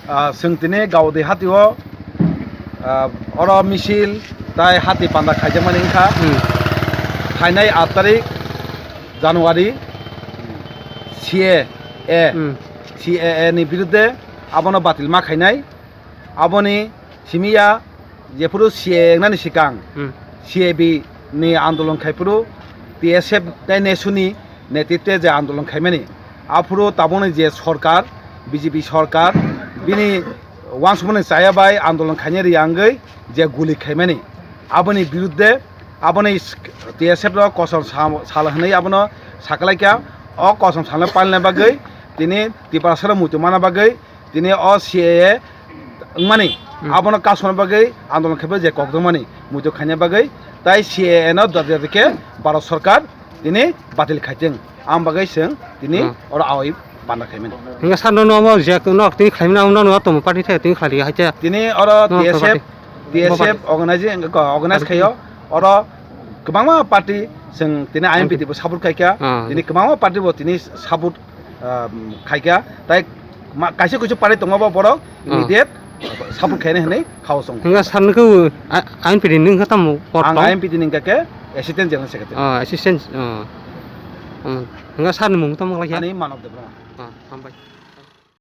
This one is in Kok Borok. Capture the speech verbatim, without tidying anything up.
Ah, chwng tini Gaudi hatio, ah, oro misil tai hati panda khaijakmani wngkha. Hmm. Phainai aat tarik January, C A A, Hmm. C A A ni birudde abono batil ma khainai. Aboni simi ya jephuru C A A wngnani swkang Hmm. C A B ni andolon khaiphuru T S F tei nesu ni netritwe je andolon khaimani, aphuru tabukni je sorkar, B J P sorkar, bini uansukmani chaya bai andolon khaina riyangwi je guli khaimani, aboni birudde aboni T S F rok kosom sa-, sal hwnwi abono saklaikha. O kosom salno palna bagwi tini Tiprasarok muitu mana bagwi tini o C A A wngmani, Hmm. abono kasuna bagwi andolon khaiphuru je kokdwngmani, muitu khaina bagwi, tai C A A no dadi dadi khe Bharat sorkar tini batil khaitwng, ang bagwi chwng tini Hmm. oro aoi banda khaimani. Hingke sir, nono omo je nok tini khlaimani, omo nono tongmo party thai tini khlai hai te. Tini oro No, T S F, party. T S F Bo party. Organizing, organize Party. Khaio, oro kwbangma party chwng tini I N P T bo support khaikha, Ah. Tini kwbangma party bo tini support, ah, khaikha, tai ma-, kaisa kuisu party tongma bo borok Ah. immediate support khaina hinwi khao chong. Hingke sir nukhe, ah, I N P T ni wngkha tamo port Ang tong? I N P T ni wngkha khe Assistant General Secretary. Ah, assistant, ah. Hmm. Hingke sir ni mung tamo khlai khe? Ani Manav Debbarma. Ah, hambai.